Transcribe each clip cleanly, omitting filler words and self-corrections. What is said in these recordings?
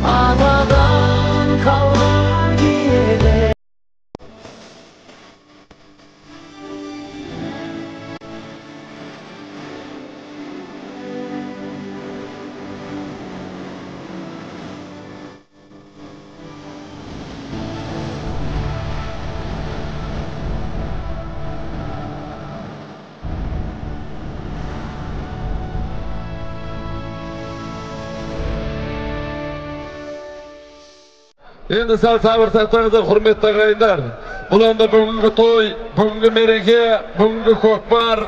Atadan kalma kiyede. Енді сәл сабыр сақтаңыздар, құрметті ағайындар. Бұл енді бүгінгі той, бүгінгі мереке, бүгінгі көкпар.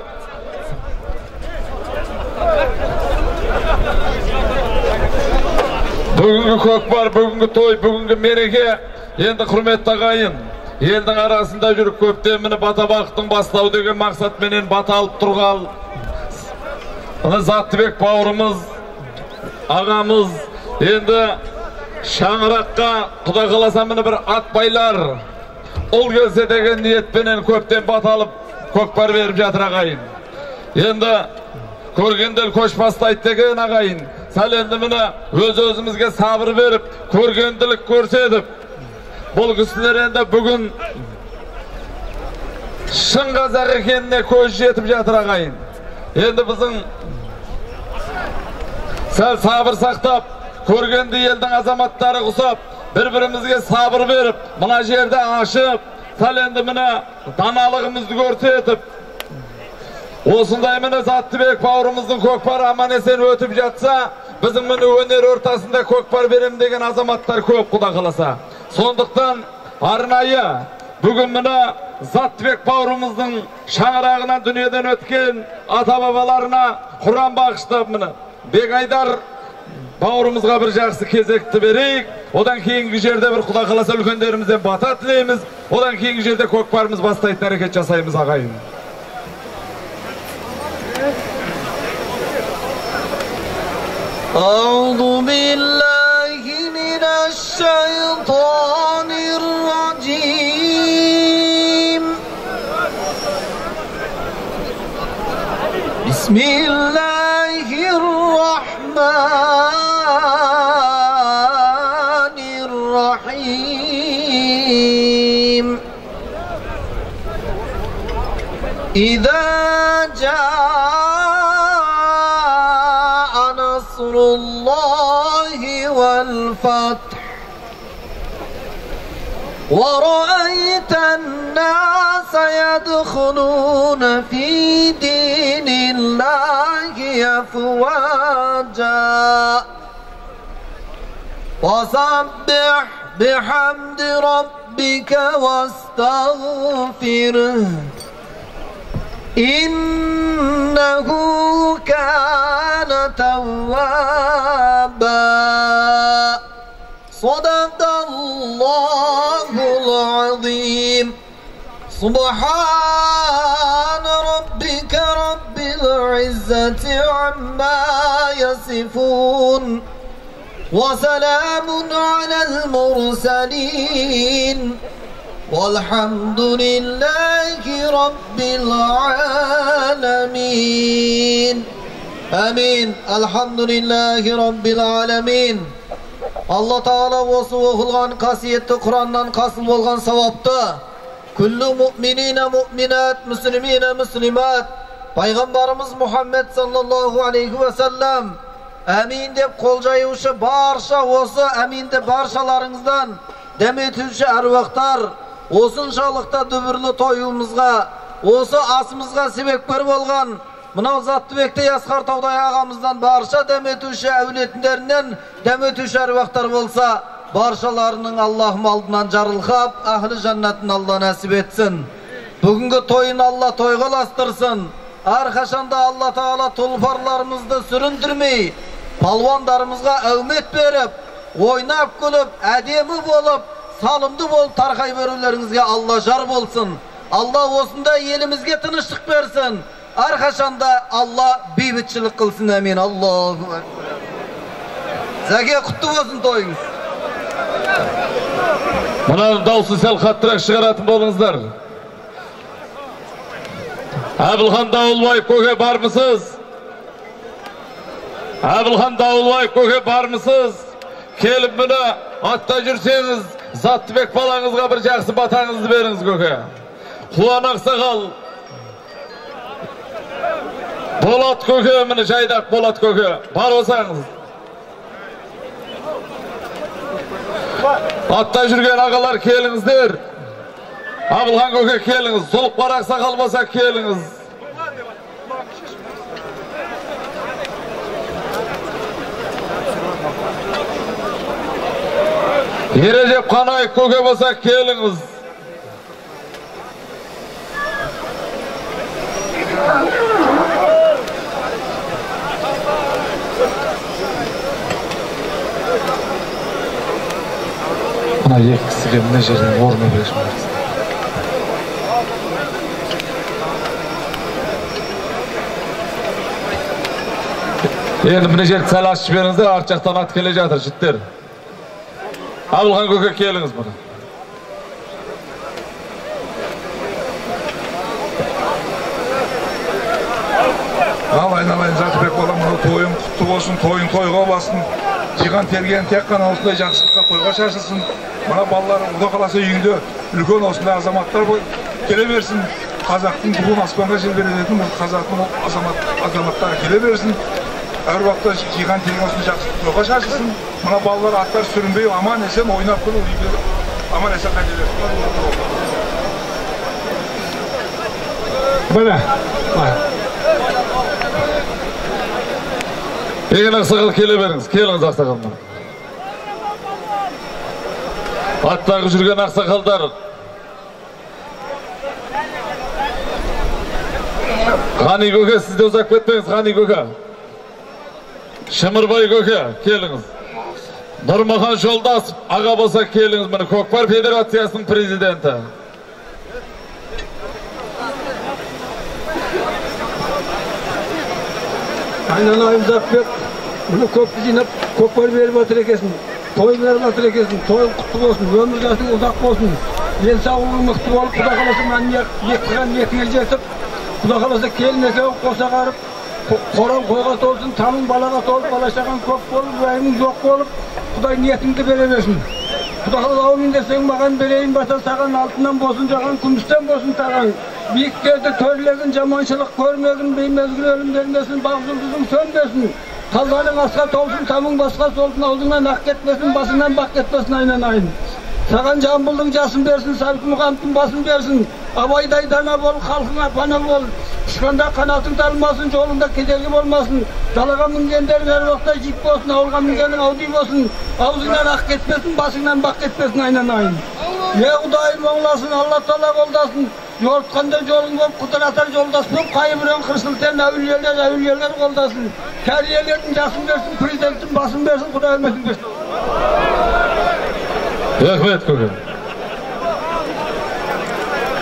Бүгінгі көкпар, бүгінгі той, бүгінгі мереке. Енді құрметті ағайын, елдің арасында жүріп көптен міне бата бақыттың бастау деген мақсатменен бата алып тұрған Заттыбек бауырымыз, ағамыз, енді шаңыраққа құда қаласа міне бір ат байлар ұл келсе деген ниетпенен көптен бата алып көкпар беріп жатыр ағайын. Енді көргендер көш бастайды деген ағайын. Сәл енді міне өз өзімізге сабыр беріп, көргенділік көрсетіп, бұл кісілер енді бүгін шын қазақ екеніне көз жетіп жатыр ағайын. Енді біздің сәл сабыр сақтап, көргенді елдің азаматтары құсап, бір-бірімізге сабыр беріп, мына жерді ашып, сәл енді міне даналығымызды көрсетіп, осындай міне Заттыбек бауырымыздың көкпары аман есен өтіп жатса, біздің міне өнер ортасында көкпар берем деген азаматтар көп, құда қаласа. Сондықтан арнайы бүгін міне Заттыбек бауырымыздың шаңырағынан дүниеден өткен ата-бабаларына Құран бағыштап міне Бекайдар бауырымызға бір жақсы кезекті берейік. Одан кейінгі жерде бір құда қаласа үлкендерімізден бата тілейміз. Одан кейінгі жерде көкпарымыз бастайтын әрекет жасаймыз ағайын. أعوذ بالله من الشيطان الرجيم. بسم الله الرحمن الرحيم. إذا جاء نصر الله والفتح ورأيت الناس يدخلون في دين الله أفواجا وسبح بحمد ربك واستغفره إنه كان توابا. صدق الله العظيم. سبحان ربك رب العزة عما يصفون وسلام على المرسلين والحمد لله رب العالمين. آمين. الحمد لله رب العالمين. Allah Teala осы оқылған қасиетті Құраннан қасыл болған сауапты күллі мүминина мүминат, мүслимина мүслимат, пайғамбарымыз Мұхаммед саллаллаху алейхи уассалам әмин деп қол жаюшы барша осы әминді баршаларыңыздан дәметуші әруақтар осыншалықта дүбірлі тойымызға, осы асымызға себепкер болған мынау Заттыбектей Асқар Таудай ағамыздан барша дәметуші әулетіндерінен дәметуші әруақтар болса, баршаларының Аллахым алдынан жарылқап, әхлі жәннатын Алла нәсіп етсін. Бүгінгі тойын Алла тойға ұластырсын. Әрқашанда Алла Тағала тұлпарларымызды сүріндірмей, палуандарымызға әумет беріп, ойнап күліп, әдемі болып, салымды болып тарқай берулеріңізге Алла жар болсын. Алла осында елімізге тыныштық берсін. Әрқашанда Алла бейбітшілік қылсын. Әмин. Аллаху акбар. Зәке, құтты болсын тойыңыз. Мына даусы сәл қаттырақ шығаратын болыңыздар. Әбілхан Дауылбаев көке, бармысыз? Әбілхан Дауылбаев көке, бармысыз? Келіп міне атта жүрсеңіз, Заттыбек балаңызға бір жақсы батаңызды беріңіз көке. Құлан ақсақал, Болат көке, міне жайдақ Болат көке, бар болсаңыз. Атта жүрген ағалар келіңіздер. Абылхан көке келіңіз, Зұлыпқар ақсақал болса келіңіз. Ережеп Қанаев көке болса келіңіз. Мына екі кісіге мына жерден орын беріңіз. Енді мына жерді сәл ашып жіберіңіздер, арт жақтан ат келе жатыр, жігіттер. Абылхан көке келіңіз бұны. Ал айналайын Затыбек балам, мынау тойың құтты болсын, тойың тойға бассын. Жиған терген тек қана осындай жақсылыққа тойға шашылсын. Мына балалар Құдай қаласа үйіңде үлкен осындай азаматтар келе берсін. Қазақтың туын аспанға желбірететін қазақтың азаматтары келе берсін. Әр уақытта жиған терген осындай жақсылық тойға шашылсын. Мына балалар аттар сүрінбей аман есен ойнап күліп үйге аман есен қайта берсін. Міне. Егін ақсақал келе беріңіз, келіңіз ақсақал. Аттағы жүрген ақсақалдар. Ғани көке, сіз де ұзақ кетпеңіз, Ғани көке. Шымырбай көке, келіңіз. Нұрмахан Жолдасов аға болса келіңіз, міне Көкпар Федерациясының президенті. Айналайын Затбек, мұны көпті жинап, көкпар беріп отыр екенсің, той беріп отыр екенсің, тойың құтты болсын, өмір жасың ұзақ болсын, денсаулығың мықты болып, Құдай қаласа ниет қылған ниетіңе жетіп, Құдай қаласа келін екеуі қоса қарып, қораң қойға толсын, тамың балаға толып, бала шағаң көп болып, уайымың жоқ болып, Құдай ниетіңді бере берсін. Құдай қаласа аумин десең маған берейін бата, саған алтыннан болсын, жаған күмістен болсын тағаң. Биіктерді төрлегін, жаманшылық көрмегін, беймезгіл өлім бермесін, бақ жұлдызың сөнбесін. Қалғаның асқа толсын, тамың басқа толсын, аузыңнан ақ кетпесін, басыңнан бақ кетпесін айналайын. Саған Жамбылдың жасын берсін, Сәбит Мұқановтың басын берсін. Абайдай дана бол, халқыңа пана бол. Ешқандай қанатың талмасын, жолыңда кедергі болмасын. Далаға мінгендерің әр уақытта жип болсын, ауылға мінгенің ауди болсын. Аузыңнан ақ кетпесін, басыңнан бақ кетпесін айналайын. Е Құдайым оңласын, Алла Тағала қолдасын. Жорытқанда жолың болып, құдыр атар жолдас болып, қайы біреуін қырсылтен әулиелер, әулиелер қолдасын. Кәріелердің жасын берсін, президенттің басын берсін, Құдай үмітін берсін. Рахмет көке.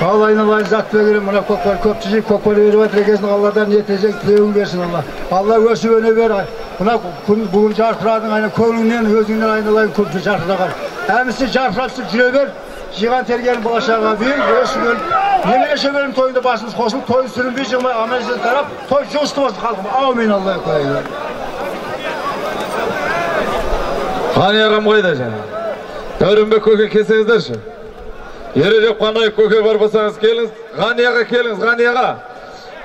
Ал айналайын Затбек, мына көкпар көп жиып, көкпар беріп жатыр екенсің, Алладан ниет етсең тілеуің берсін Алла. Алла өсіп өне бер. Мына күн бүгін жарқырадың, айна көңіліңнен, өзіңнен айналайын көп жарқыраған. Әмісі жарқырап жүре бер. Жиған терген бала шаға бер, өсіп өн. Немере шөберем тойында басымыз қосылып, тойын сүрінбей жығмай аман есен тарап, той жұғысты болсын халқым. Аумин Алла қояйын. Ғани ағам қайда жаңа? Дәуренбек көке келсеңіздерші. Ережеп Қанаев көке бар болсаңыз келіңіз. Ғани аға келіңіз, Ғани аға.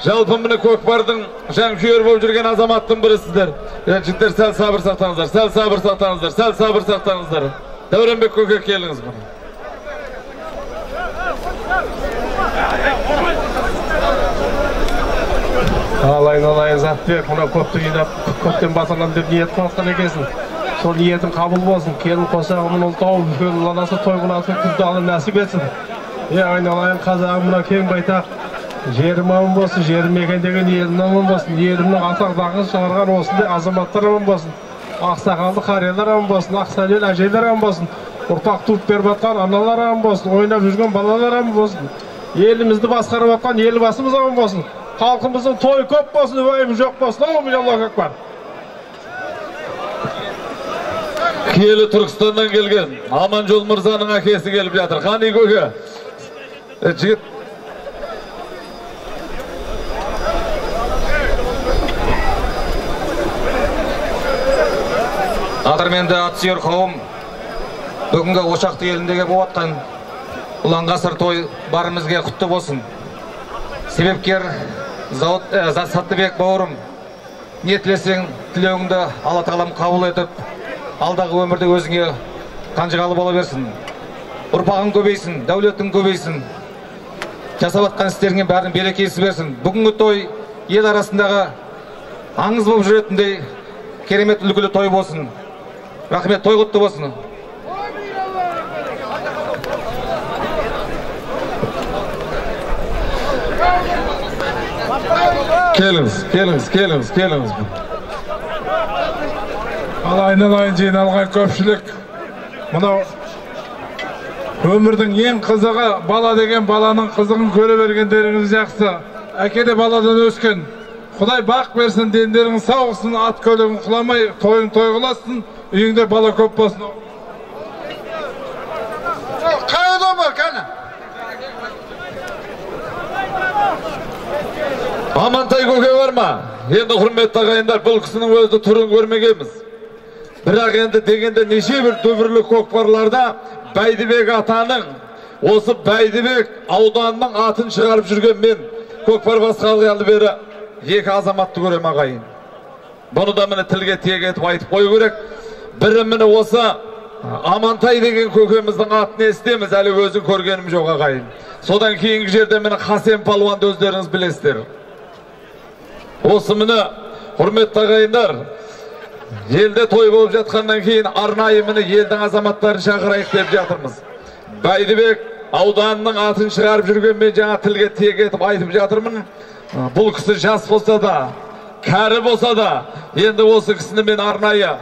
Жалпы міне көкпардың жанкүйер болып жүрген азаматтың бірі сіздер. Жігіттер сәл сабыр сақтаңыздар, сәл сабыр сақтаңыздар, сәл сабыр сақтаңыздар. Дәуренбек көке келіңіз міне. Ал айналайын Затбек, мына көпті жинап, көптен басалам деп ниет қылған екенсің. Сол ниетің қабыл болсын, келін қосағымын ұлтау, үлкен ұланасы той құласын күнталы нәсіп етсін. Е айналайын қазағым, мына кең байтақ жерім аман болсын, жерім мекендеген елім аман болсын, елімнің атақ даңқын шығарған осындай азаматтар аман болсын, ақсақалды қариялар аман болсын, ақсәлел әжелер аман болсын, ұрпақ туып беріп жатқан аналар аман болсын, ойнап жүрген балалар аман болсын, елімізді басқарып жатқан елбасымыз аман болсын, халқымыздың тойы көп болсын, уайымы жоқ болсын. Аумин, Аллаху акбар. Киелі Түркістаннан келген Аманжол мырзаның әкесі келіп жатыр. Ғани көке. Жігіт. Қадірменді атсүйер қауым, бүгінгі Ошақты еліндегі болып жатқан ұлан-ғасыр той барымызге құтты болсын. Себепкер Саттыбек бауырым, не тілесең тілеуіңді Алла Тағалам қабыл етіп, алдағы өмірде өзіңе қанжығалы бола берсін. Ұрпағың көбейсін, дәулетің көбейсін. Жасап жатқан істеріңе бәрінің берекесі берсін. Бүгінгі той ел арасындағы аңыз болып жүретіндей керемет үлгілі той болсын. Рахмет, той құтты болсын. Келіңіз, келіңіз, келіңіз, келіңіз. Ал айналайын жиналған көпшілік, мынау өмірдің ең қызығы бала деген, баланың қызығын көре бергендеріңіз жақсы. Әке де баладан өскен. Құдай бақ берсін, дендерің сау болсын, ат көлігің құламай, тойың той қыласың, үйіңде бала көп болсын. Қайда бар, кәні? Амантай көке бар ма? Енді құрметті ағайындар, бұл кісінің өзі түрін көрмегенбіз. Бірақ енді дегенде неше бір дүбірлі көкпарларда Бәйдібек атаның, осы Бәйдібек ауданының атын шығарып жүрген мен көкпар басқарғалы бері екі азаматты көрем ағайын. Бұны да міне тілге тиек етіп айтып қою керек. Бірі міне осы Амантай деген көкеміздің атын естеміз, әлі өзін көргенім жоқ ағайын. Содан кейінгі жерде міне Хасен палуанды өздеріңіз білесіздер. Осы міне құрметті ағайындар, елде той болып жатқаннан кейін арнайы міне елдің азаматтарын шақырайық деп жатырмыз. Бәйдібек ауданының атын шығарып жүрген мен жаңа тілге тиек етіп айтып жатырмын. Бұл кісі жас болса да, кәрі болса да, енді осы кісіні мен арнайы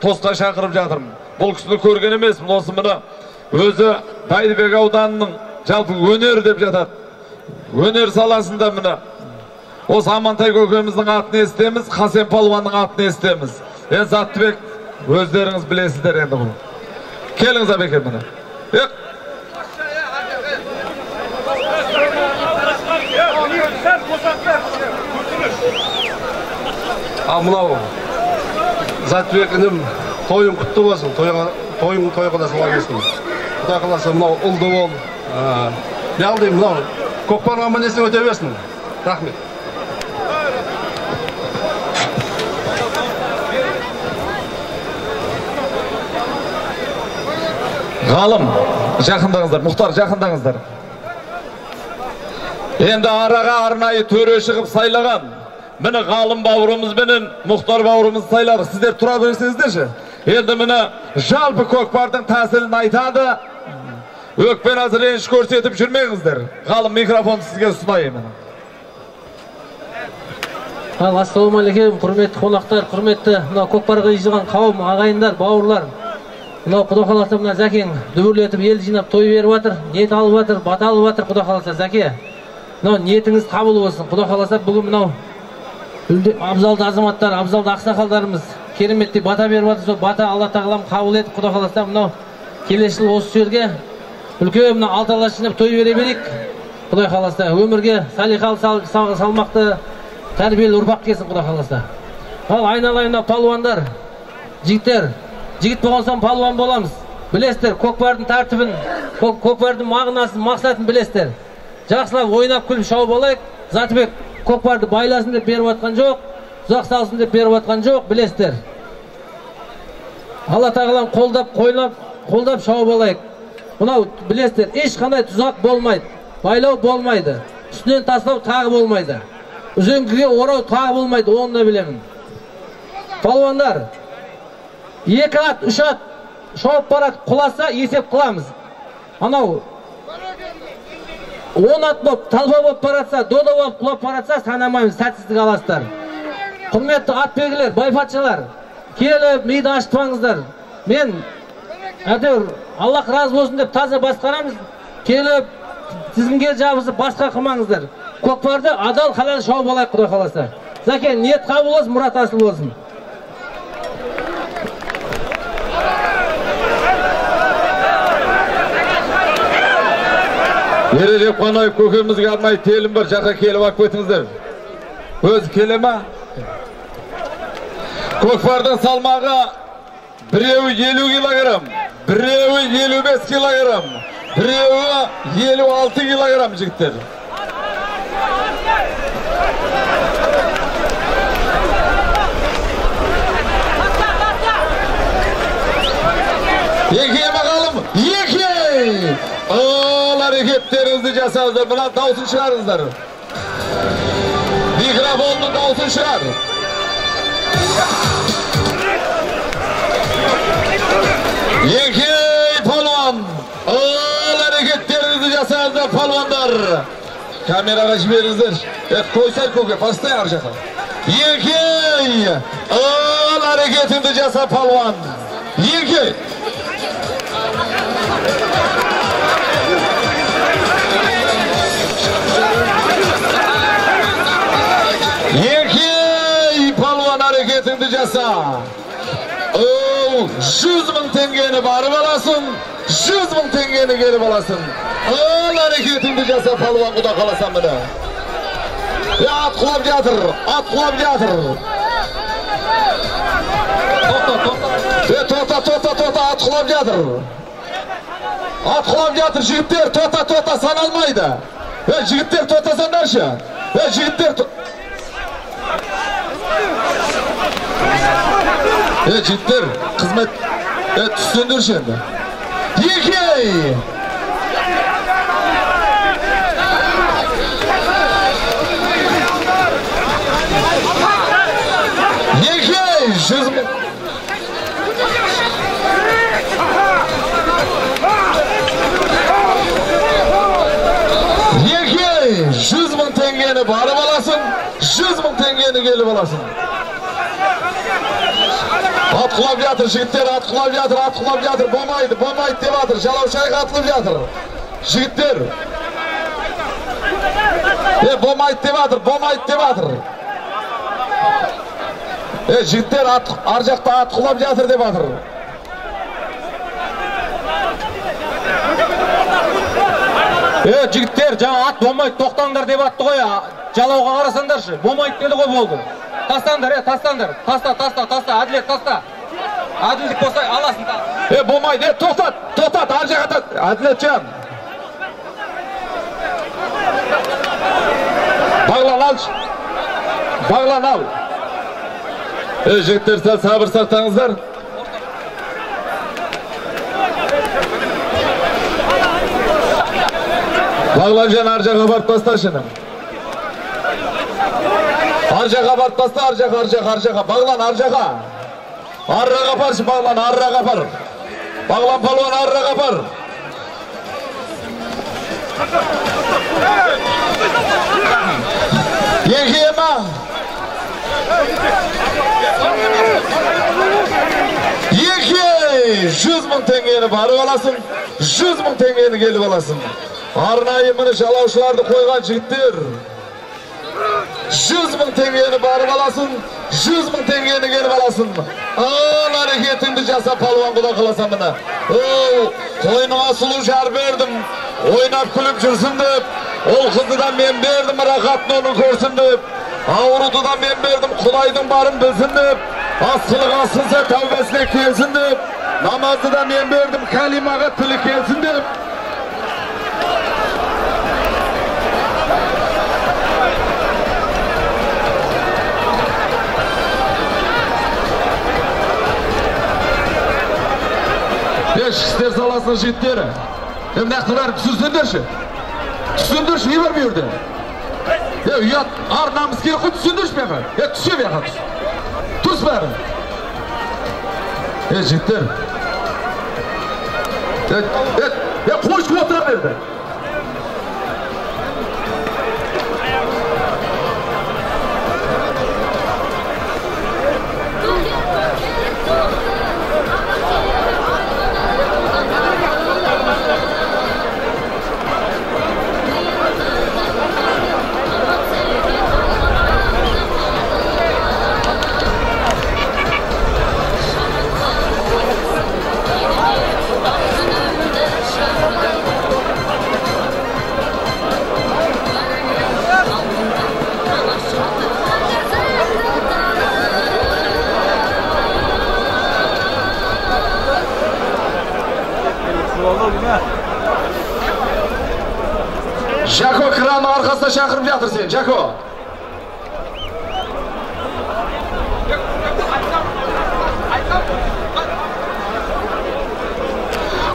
тосқа шақырып жатырмын. Бұл кісіні көрген емеспін, осы міне өзі Бәйдібек ауданының жалпы өнер деп жатады. Өнер саласында міне осы Амантай көкеміздің атын естеміз, Хасен палуанның атын естеміз. Енді Заттыбек өздеріңіз білесіздер енді бұл. Келіңіз әбеке міне. Ал мынау Заттыбек інім, тойың құтты болсын, тойың той қыласың берсін. Құдай қаласа мынау ұлды бол. Яғни мынау көкпарға аман есен өте берсін. Рахмет. Ғалым, жақындаңыздар, Мұхтар, жақындаңыздар. Енді араға арнайы төре шығып сайлаған. Міне Ғалым бауырымыз менен Мұхтар бауырымыз сайлады. Сіздер тұра берсеңіздерші. Енді міне жалпы көкпардың тәсілін айтады. Өкпен аз реніш көрсетіп жүрмеңіздер. Ғалым, микрофон сізге ұсынайын. Ал, ассалаумағалейкум, құрметті қонақтар, құрметті мына көкпарға жиналған қауым, ағайындар, бауырлар. Мынау Құдай қаласа мына Зәкең дүбірлетіп ел жинап той беріп жатыр, ниет алып жатыр, бата алып жатыр. Құдай қаласа Зәке, мынау ниетіңіз қабыл болсын. Құдай қаласа бүгін мынау абзалды азаматтар, абзалды ақсақалдарымыз кереметтей бата беріп жатыр. Сол бата Алла Тағалам қабыл етіп, Құдай қаласа мынау келесі жыл осы жерге үлкен мына алты алаш жинап той бере берейік. Құдай қаласа өмірге салиқалы, салмақты, тәрбиелі ұрпақ келсін Құдай қаласа. Ал айналайын мына палуандар, жігіттер, жігіт болған соң палуан боламыз. Білесіздер, көкпардың тәртібін, көкпардың мағынасын, мақсатын білесіздер. Жақсылап ойнап күліп шауып алайық. Затыбек көкпарды байласын деп беріп жатқан жоқ, ұзақ салсын деп беріп жатқан жоқ, білесіздер. Алла Тағалам қолдап, қолдап шауып алайық. Мынау білесіздер, ешқандай тұзақ болмайды, байлау болмайды, үстінен тастау тағы болмайды, үзеңгіге орау тағы болмайды, оны да білемін. Палуандар, екі ат, үш ат шауып барады, құласа есеп қыламыз. Анау 10 ат болып, талба болып баратса, дода болып құлап баратса, санамаймыз, сәтсіздік аласыздар. Құрметті атбегілер, байпатшалар, келіп миды ашытпаңыздар. Мен әйтеуір Аллах разы болсын деп таза басқарамыз. Келіп тізгінге жабысып басқа қылмаңыздар. Көкпарды адал халал шауып алайық Құдай қаласа. Зәке, ниет қабыл болсын, мұрат асыл болсын. Ережеп Қанаев көкемізге арнайы телім бар, жаққа келіп алып кетіңіздер. Өзі келе ма? Көкпардың салмағы Біреуі 50 килограмм, біреуі 55 килограмм, біреуі 56 килограмм жігіттер. Еке бағалым, еке! Ол әрекеттеріңізді жасаңыздар, мына даусын шығарыңыздар. Микрофонның даусын шығар. Еңкей палуан, ол әрекеттеріңізді жасаңыздар, палуандар. Камераға жіберіңіздер. Қойсай көке, бастай ар жаққа. Еңкей, ол әрекетіңді жаса палуан. Еңкей. Еңкей, палуан әрекетіңді жаса. Ол 100 мың теңгені барып аласың, 100 мың теңгені келіп аласың. Ол әрекетіңді жаса палуан, құда қаласа міне. Ат құлап жатыр, ат құлап жатыр. Тоқта, тоқта. Тоқта, тоқта, тоқта, ат құлап жатыр. Ат құлап жатыр, жігіттер, тоқта, тоқта, саналмайды. Жігіттер, тоқтасаңдаршы. Жігіттер, жігіттер, қызмет, түссеңдерші енді. Екей! Екей! 100 мың. Екей! 100 мың теңгені барып аласың, 100 мың теңгені келіп аласың. Ат құлап жатыр, жігіттер, ат құлап жатыр, ат құлап жатыр, болмайды, болмайды деп жатыр, жалау шайға атылып жатыр. Жігіттер. Болмайды деп жатыр, болмайды деп жатыр. Жігіттер, ар жақта ат құлап жатыр деп жатыр. Жігіттер, жаңа ат болмайды, тоқтаңдар деп атты ғой, жалауға қарасаңдаршы, болмайды деді ғой болды. Тастаңдар, тастаңдар. Таста, таста, таста, әділет, таста. Әділдік болса, аласың. Болмайды, тоқтат, тоқтат, ар жаққа, Әділетжан. Бағлан алшы. Бағлан ал. Жігіттер, сәл сабыр сақтаңыздар. Бағланжан, ар жаққа барып тасташы. Ар жаққа барып таста, ар жаққа, ар жаққа, ар жаққа. Бағлан, ар жаққа. Арраға апаршы, Бағлан, арраға апар. Бағлан палуан, арраға апар. Еңкейе ма? Еңкей! 100 мың теңгені барып аласың, 100 мың теңгені келіп аласың. Арнайы міне жалаушыларды қойған жігіттер. 100 мың теңгені барып аласың, 100 мың теңгені келіп аласың. Ал әрекетіңді жаса палуан, құда қаласа міне. Ол қойныңа сұлу жар бердім, ойнап күліп жүрсін деп, ол қызды да мен бердім, рахатын оны көрсін деп, ауруды да мен бердім, Құдайдың барын білсін деп, асылық асылса тәубесіне келсін деп, намазды да мен бердім, кәлимаға тілі келсін деп. Ішкі істер саласының жігіттері, мына бәрін түсірсеңдерші. Түсірсеңдерші, не бар бұл жерде? Ұят, ар намыс керек қой, түсірсеңдерші бұяққа. Түсе бұяққа, түс. Түс бәрін. Жігіттер. Қойшы отыра берді. Жако краны арқасына шақырып жатыр сен, Жако.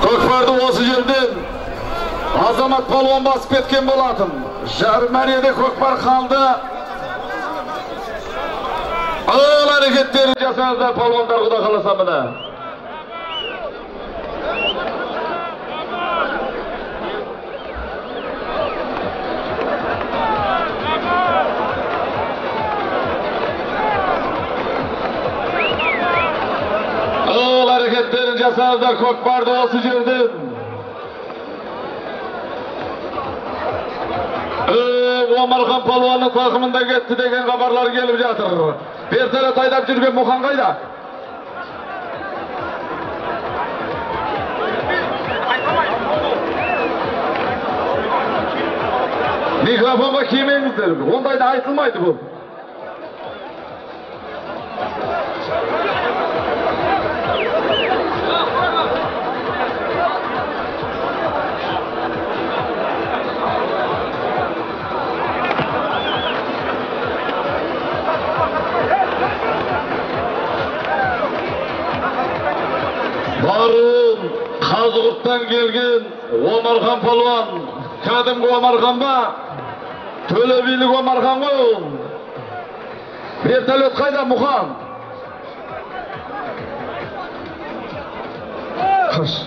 Көкпарды осы жерден Азамат палуан басып кеткен болатын. Жарым мәреде көкпар қалды. Ал әрекеттерін жасаңыздар палуандар, құда қаласа міне. Ал әрекеттерін жасаңыздар көкпарды осы жерден. Омархан палуанның тақымында кетті деген хабарлар келіп жатыр. Вертолет айдап жүрген Мұхан қайда? Микрофонға кимеңіздер, ондайда айтылмайды бұл. Барun Қазығұрттан келген Омархан палуан, кәдімгі Омархан ба? Төле билік Омархан ғой ол. Вертолет қайда, Мұхан? Қаш.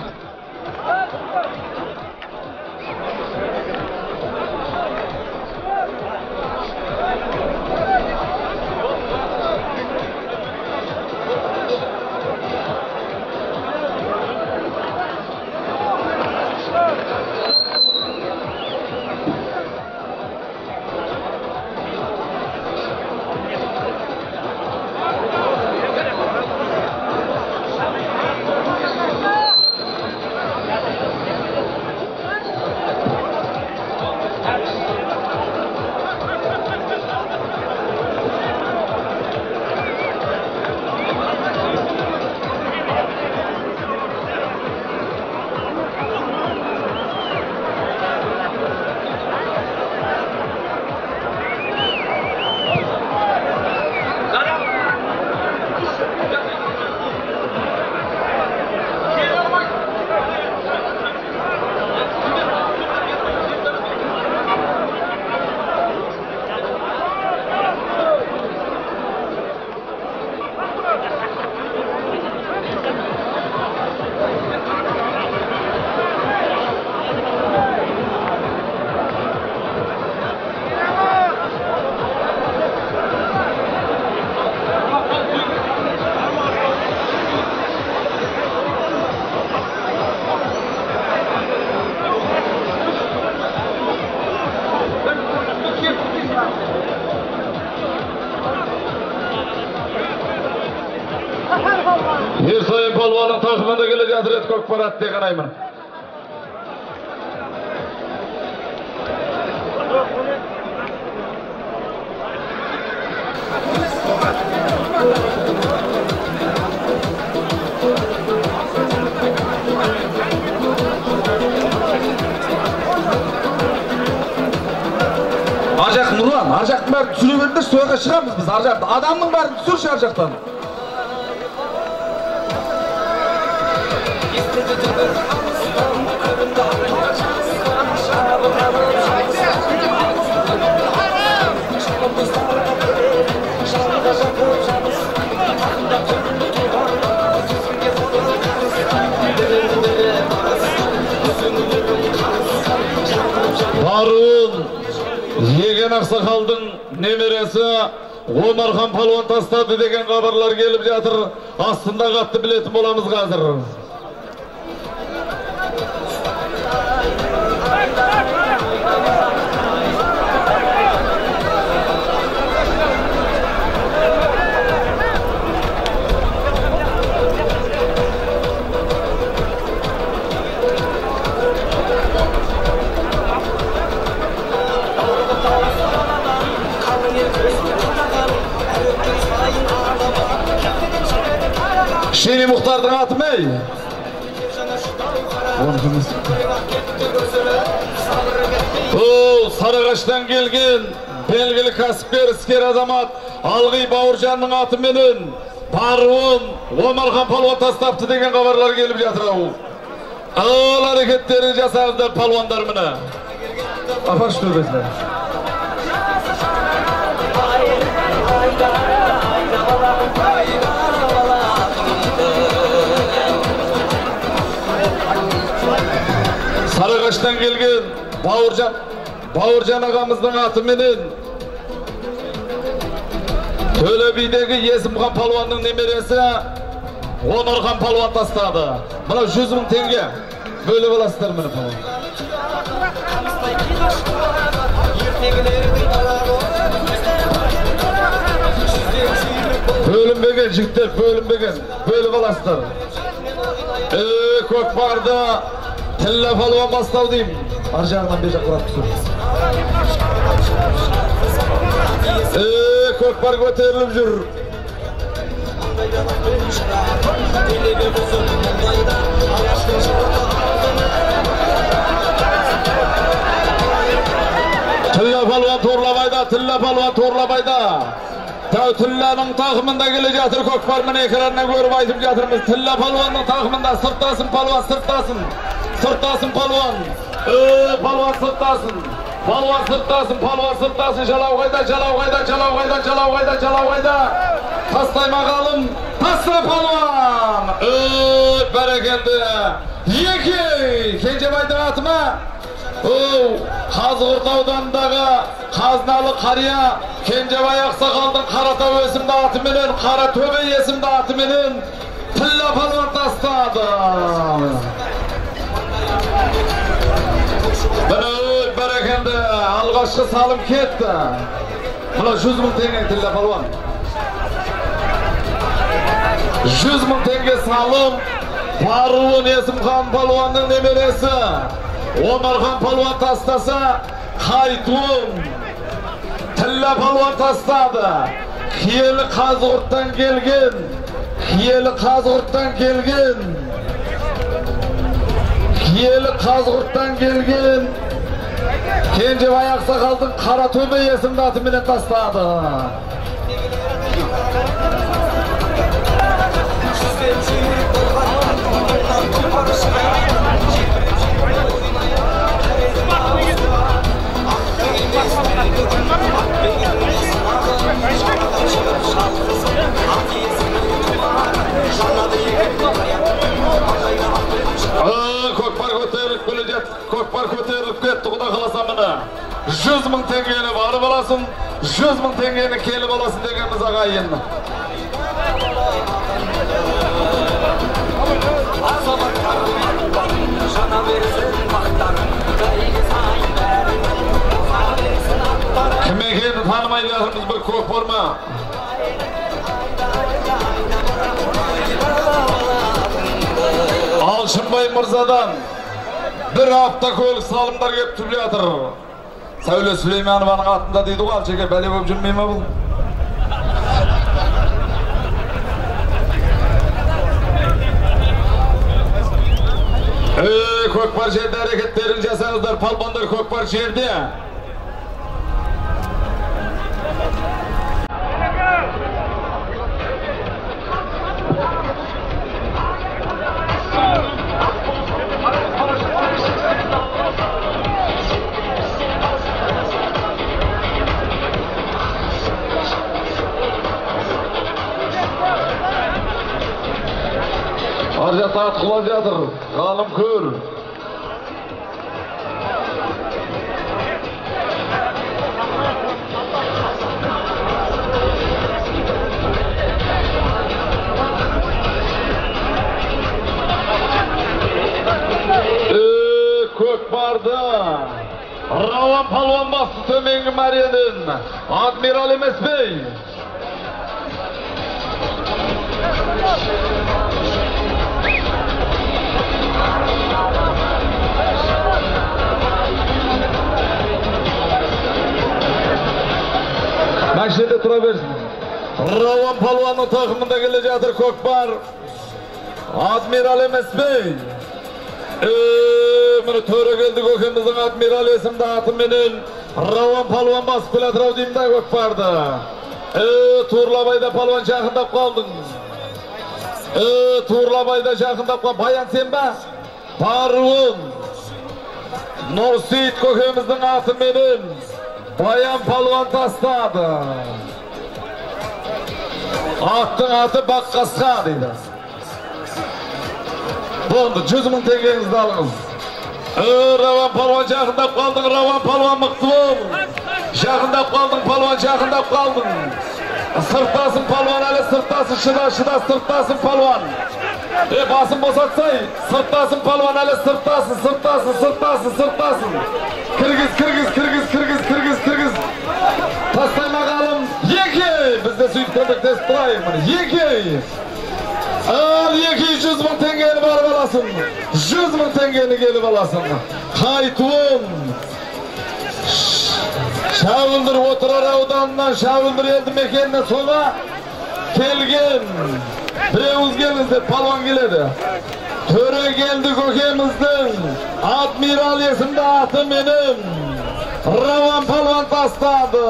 Ерсайын палуанның тақымында келе жатыр еді көкпар атты қараймын. Ар жақ Нұрлан, ар жақтың бәрін түсіре беріңдерші, тойға шығамыз біз ар жақты. Адамның бәрін түсірші ар жақтан. Барun Еген ақсақалдың немересі Омархан палуан тастады деген хабарлар келіп жатыр. Астында қатты білетін боламыз қазір. Шени Мұхтардың аты ма? Ол Сарыағаштан келген белгілі кәсіпкер, іскер азамат Алғи Бауыржанның атыменен Баруын Омархан палуан тастапты деген хабарлар келіп жатыр. Ал әрекеттерін жасаңыздар палуандар міне. Апаршы төбесіне. Сарыағаштан келген Бауыржан ағамыздың атыменен Төле бидегі Есімхан палуанның немересі Омархан палуан тастады. Мына 100 мың теңге бөліп аласыздар міне палуан. Бөлінбеген жігіттер, бөлінбеген, бөліп аласыздар. Көкпарды Тілла палуан бастау деймін. Ар жағынан бер жаққа қарап түсір. Көкпар көтеріліп жүр. Тілла палуан торлабайда, Тілла палуан торлабайда. Тәу Тілланың тақымында келе жатыр көкпар, міне экраннан көріп айтып жатырмыз. Тілла палуанның тақымында сырттасын палуан, сырттасын. Сырттасын палуан. Палуан сырттасын. Палуан сырттасын, палуан сырттасын. Жалау қайда, жалау қайда, жалау қайда, жалау қайда, жалау қайда. Тастай мағалым, таста палуан. Бәрекелді. Екі, Кенжебайдың аты ма? Қазығұрт ауданындағы қазыналы қария Кенжебай ақсақалдың Қаратау есімді атыменен, Қаратөбе есімді атыменен Тілла палуан тастады. Міне бәрекелді, алғашқы салым кетті. Мына 100 мың теңге Тілла палуан. 100 мың теңге салым Баруын Есімхан палуанның немересі Омархан палуан тастаса, Қайтуын Тілла палуан тастады. Киелі Қазығұрттан келген, Киелі Қазығұрттан келген, Киелі Қазығұрттан келген Кенжебай ақсақалдың Қаратөбе есімді атыменен тастады. Көкпар көтеріліп келе жатыр, көкпар көтеріліп кетті, құда қаласа міне. 100 мың теңгені барып аласың, 100 мың теңгені келіп аласың дегеніміз ағайын. Кім екенін танымай жатырмыз, бір көкпар ма? Алшынбай мырзадан бір автокөлік салымдар келіп түсіп жатыр. Сәуле Сүлейменованың атында дейді ғой, Алшеке, бәле болып жүрмей ме бұл? Көкпар жерде әрекеттерін жасаңыздар, палуандар көкпар жерде. Ар жақта ат құлап жатыр, ғалым көр. Көкпарды Рауан палуан басты төменгі мәренін. Адмирал емес бей. Мәшінеде тұра берсін. Рауан палуанның тақымында келе жатыр көкпар. Адмирал емес бей. Міне Төрегелді көкеміздің Адмирал есімді атыменен Рауан палуан басып келе жатыр ау деймін да көкпарды. Турлабайда палуан жақындап қалдың. Турлабайда жақындап қалдың. Баян сен ба? Баруын. Нұрсейіт көкеміздің атыменен Баян палуан тастады. Аттың аты Баққасқа дейді. Болды, 100 мың теңгеңізді алыңыз. Рауан палуан жақындап қалдың, Рауан палуан мықты бол. Жақындап қалдың, палуан жақындап қалдың. Сырттасың палуан әлі, сырттасың, шыда, шыда, сырттасың палуан. Басын босатсай, сырттасың палуан әлі, сырттасың, сырттасың, сырттасың, сырттасың. Кіргіз, кіргіз, кіргіз, кіргіз, кіргіз, кіргіз. Тастай мағалым, екі! Бізде сөйтіп көмектесіп тұрайық, міне, екі! Ал 200 мың теңгені барып аласың. 100 мың теңгені келіп аласың. Қайтуын. Шәуілдір Отырар ауданынан, Шәуілдір елді мекенінен соға келген. Біреуіңіз келіңіз деп палуан келеді. Төрегелді көкеміздің Адмирал есімді атыменен Рауан палуан тастады.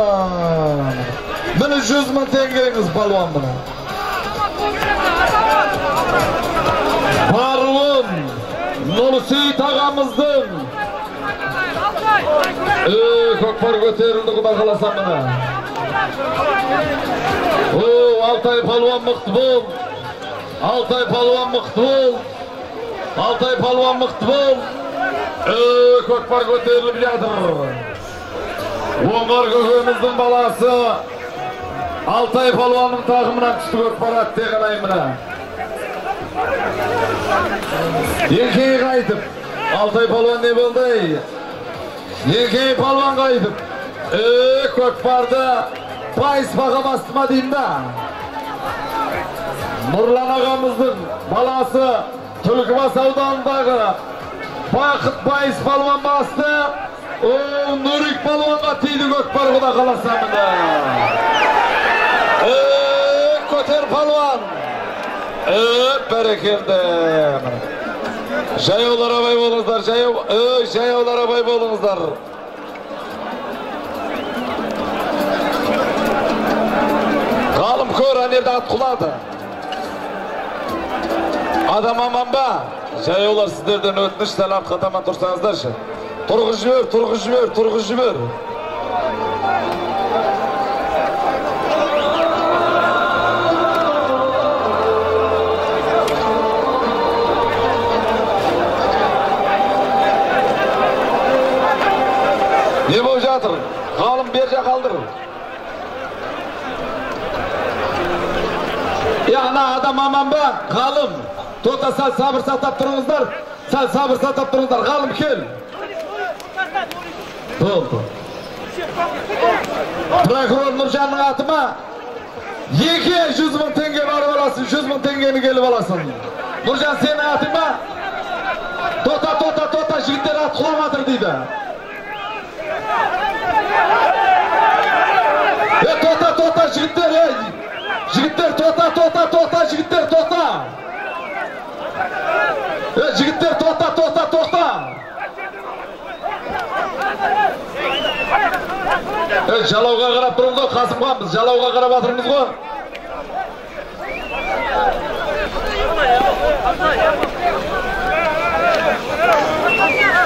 Міне 100 мың теңгеңіз палуан міне. Баруын Нұрсейіт ағамыздың көкпар көтерілді, құда қаласа міне. Алтай палуан мықты бол. Алтай палуан мықты бол. Алтай палуан мықты бол. Көкпар көтеріліп жатыр. Оңғар көкеміздің баласы Алтай палуанның тағымынан түсті көкпар атте ғанай міне. Еңкей қайтып, Алтай палуан не болды? Еңкей палуан қайтып, көкпарды байыспаға басты ма деймін да. Нұрлан ағамыздың баласы Түлкібас ауданындағы Бақыт байыс палуан басты. Нұрик палуанға тиді көкпар, құда қаласа міне. Көтер палуан. Бәрекелді. Жаяулар абай болыңыздар, жаяулар абай болыңыздар. Ғалым көр, әнерді ат құлады. Адам аман ба? Жаяулар сіздерден өтініш, сәл артқа таман тұрсаңыздаршы. Тұрғыз жібер, тұрғыз жібер, тұрғыз жібер. Не болып жатыр? Ғалым бер жақ алдыр. Ана адам аман ба? Ғалым, тота сәл сабыр сақтап тұрыңыздар. Сәл сабыр сақтап тұрыңыздар. Ғалым кел. Болды. Прокурор Нұржанның аты ма? 200 мың теңге барып аласың, 100 мың теңгені келіп аласың. Нұржан, сенің атың ба? Тота, тота, тота, жігіттер ат құлап жатыр дейді. Тота, тота, жігіттер, жігіттер, тота, тота, тота, жігіттер, тота. Жігіттер, тота, тота, тота. Жалауға қарап тұрмыз ғой, Қасымхан, біз жалауға қарап жатырмыз ғой.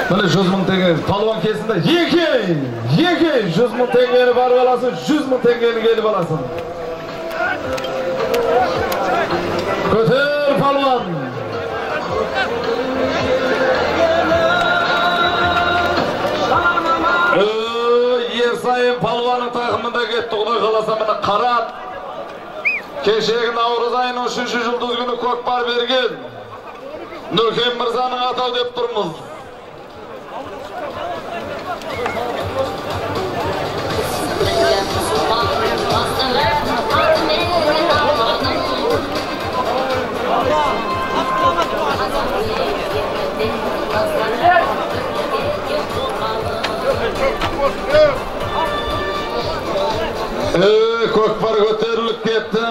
Міне 100 мың теңге, палуан келсін де, екі, 100 мың теңгені барып аласың, 100 мың теңгені келіп аласың. Көтер палуан. Ерсайын палуанның тақымында кетті, құдай қаласа міне Қарат. Кешегі наурыз айының 3-ші жұлдыз күні көкпар берген Нүкен мырзаның атау деп тұрмыз. Көкпар көтеріліп кетті.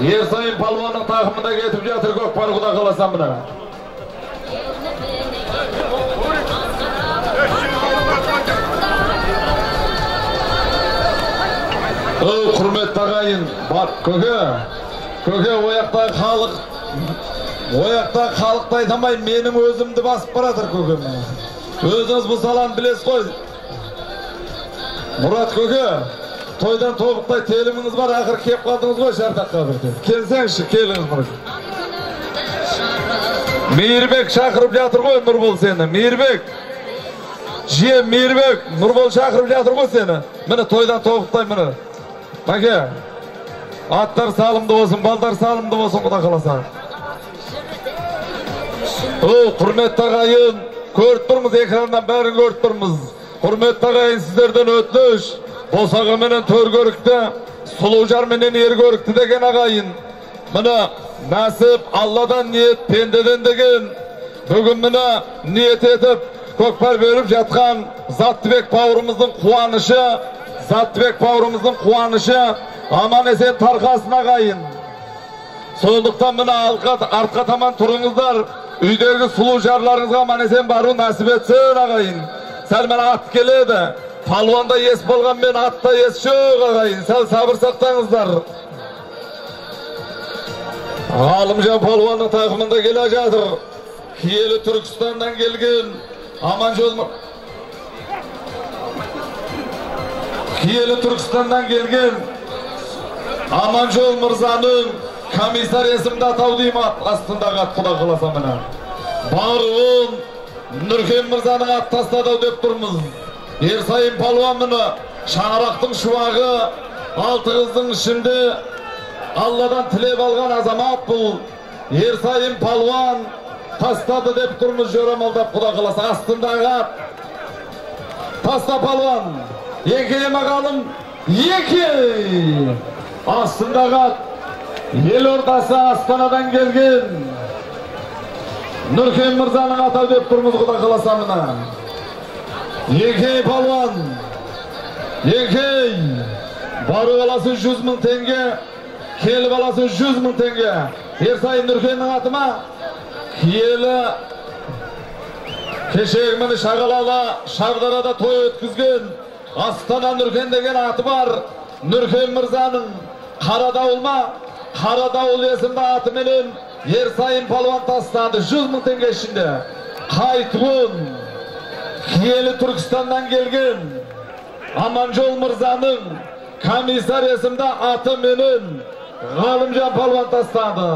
Ерсайын палуанның тақымында кетіп жатыр көкпар, құда қаласа мына. Құрметті ағайын, бар, көке, көке, ояқта халық, ояқта халықты айтамай, менің өзімді басып баратыр көкем. Өзіңіз бұл саланы білесіз ғой. Мұрат көке, тойдан тобықтай теліміңіз бар, ақыры кеп қалдыңыз ғой шартаққа бірде. Келсеңізші, келіңіз Мұрат. Мейірбек шақырып жатыр ғой Нұрбол сені. Мейірбек. Жиен Мейірбек, Нұрбол шақырып жатыр ғой сені. Міне тойдан тобықтай міне. Мәке, аттар салымды болсын, балдар салымды болсын, құда қаласа. О, құрметті ағайын, көріп тұрмыз, экраннан бәрін көріп тұрмыз. Құрметті ағайын, сіздерден өтініш, босаға менен төр көрікті, сұлу жар менен ер көрікті деген ағайын. Міне, нәсіп Алладан, ниет пендеден деген. Бүгін міне ниет етіп, көкпар беріп жатқан Заттыбек бауырымыздың қуанышы, Заттыбек бауырымыздың қуанышы аман есен тарқасын ағайын. Сондықтан міне артқа таман тұрыңыздар, үйдегі сұлу жарларыңызға аман есен бару нәсіп етсін ағайын. Сәл міне ат келеді, палуанда ес болғанмен атта ес жоқ ағайын, сәл сабыр сақтаңыздар. Ғалымжан палуанның тақымында келе жатыр. Киелі Түркістаннан келген Аманжол, Киелі Түркістаннан келген Аманжол мырзаның комиссар есімді атау деймін астындағы ат, құда қаласа міне. Баруын Нұркен мырзаның ат тастады деп тұрмыз. Ерсайын палуан міне шаңырақтың шуағы, алты қыздың ішінде Алладан тілеп алған азамат бұл. Ерсайын палуан тастады деп тұрмыз жорамалдап, құда қаласа астындағы ат. Таста палуан. Еңкейме ғалым, еңкей. Астындағы ат елордасы Астанадан келген Нұркен мырзаның атау деп тұрмыз, құда қаласа мына. Еңкей палуан, еңкей. Бару аласы 100 мың теңге, келіп аласы 100 мың теңге. Ерсайын Нұркеннің аты ма? Киелі кешегі міне Шағалалы Шардарада той өткізген Астана Нұркен деген аты бар. Нұркен мырзаның қара дауыл ма? Қара дауыл есімді атыменен Ерсайын палуан тастады 100 мың теңге ішінде. Қайтуын Киелі Түркістаннан келген Аманжол мырзаның комиссар есімді атыменен Ғалымжан палуан тастады.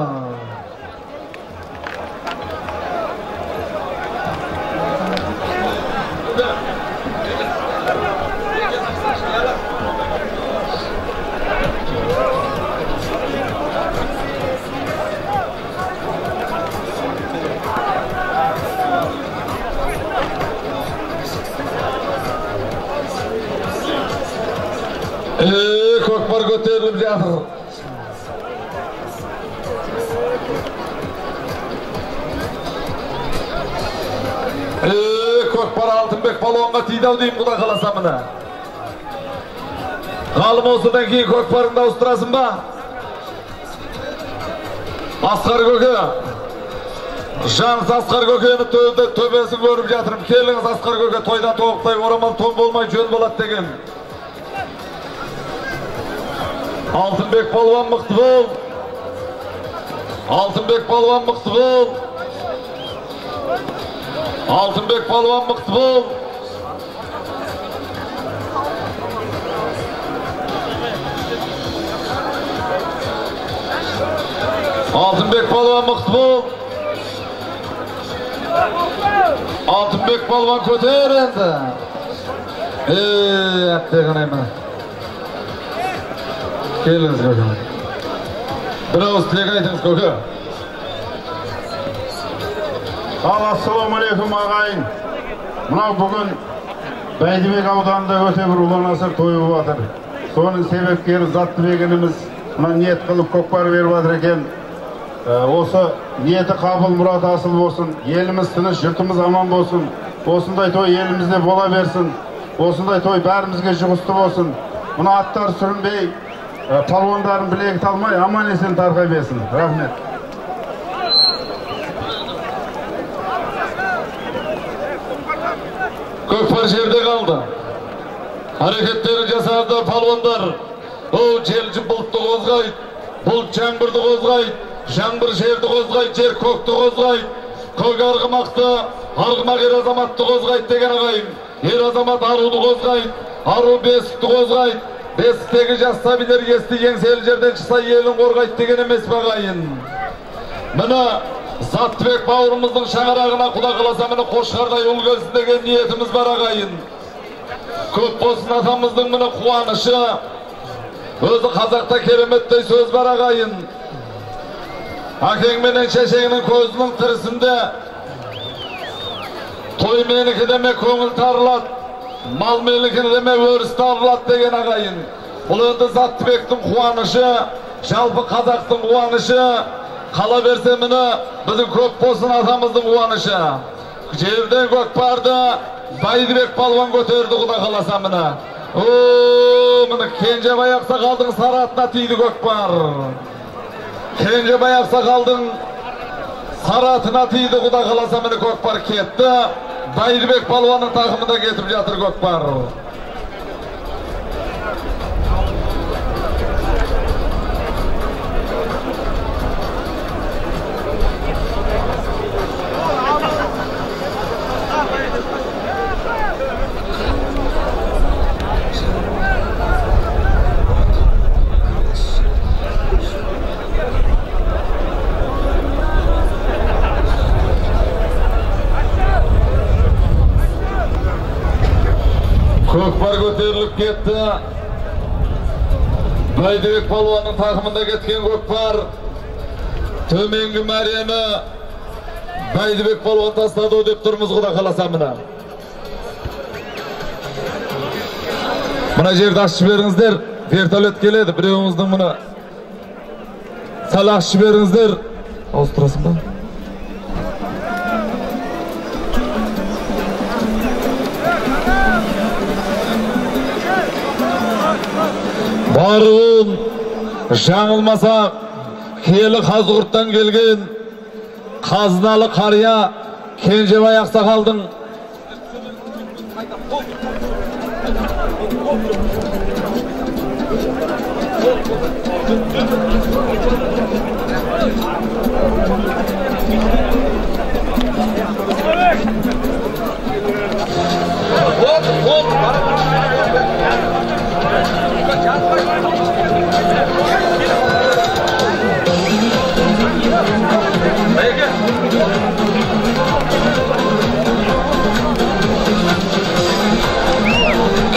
Көкпар көтеріліп жатыр. Көкпар Алтынбек палуанға тиді ау деймін, құда қаласа міне. Ғалым, осыдан кейін көкпарыңды ауыстырасың ба? Асқар көке, Жаныс Асқар көкені төбесін көріп жатырмын. Келіңіз Асқар көке, тойдан тобықтай орамал тон болмай жөн болады деген. Алтынбек палуан мықты бол. Алтынбек палуан мықты бол. Алтынбек палуан мықты бол. Алтынбек палуан мықты бол. Алтынбек палуан көтер енді. Әттеген-ай. Келіңіз көке. Бір ауыз тілек айтыңыз көке. Ал ассалаумағалейкум ағайын. Мынау бүгін Бәйдібек ауданында өте бір ұлан-асыр той болып жатыр. Соның себепкері Заттыбек ініміз мына ниет қылып көкпар беріп жатыр екен. Осы ниеті қабыл, мұраты асыл болсын. Еліміз тыныш, жұртымыз аман болсын. Осындай той елімізде бола берсін. Осындай той бәрімізге жұғысты болсын. Мына аттар сүрінбей, палуандарын білегі талмай, аман есен тарқай берсін. Рахмет. Көкпар жерде қалды. Әрекеттерін жасады палуандар. Ол жел бұлтты қозғайды, бұлт жаңбырды қозғайды, жаңбыр жерді қозғайды, жер көкті қозғайды, көк арғымақты, арғымақ ер азаматты қозғайды деген ағайын. Ер азамат аруды қозғайды, ару бесікті қозғайды, бесіктегі жас сәбилер есті еңселі жерден шықса елін қорғайды деген емес пе ағайын? Міне Заттыбек бауырымыздың шаңырағына құда қаласа міне қошқардай ұл келсін деген ниетіміз бар ағайын. Көп болсын атамыздың міне қуанышы. Өзі қазақта кереметтей сөз бар ағайын. Әкең менен шешеңнің көзінің тірісінде той менікі деме көңіл тарылады, мал менікі деме өріс тарылады деген ағайын. Бұл енді Заттыбектің қуанышы, жалпы қазақтың қуанышы. Қала берсе міне біздің көп болсын атамыздың қуанышы. Жерден көкпарды Бәйдібек палуан көтерді құда қаласа міне. О, міне Кенжебай ақсақалдың сары атына тиді көкпар. Кенжебай ақсақалдың сары атына тиді құда қаласа міне көкпар кетті. Бәйдібек палуанның тақымында кетіп жатыр көкпар. Көкпар көтеріліп кетті. Бәйдібек палуанның тақымында кеткен көкпар төменгі мәрені Бәйдібек палуан тастады деп тұрмыз құда қаласа міне. Мына жерді ашып жіберіңіздер, вертолет келеді, біреуіңіздің мына сәл ашып жіберіңіздер. Ауыстырасың ба? Баруын жаңылмаса киелі Қазығұрттан келген қазыналы қария Кенжебай ақсақалдың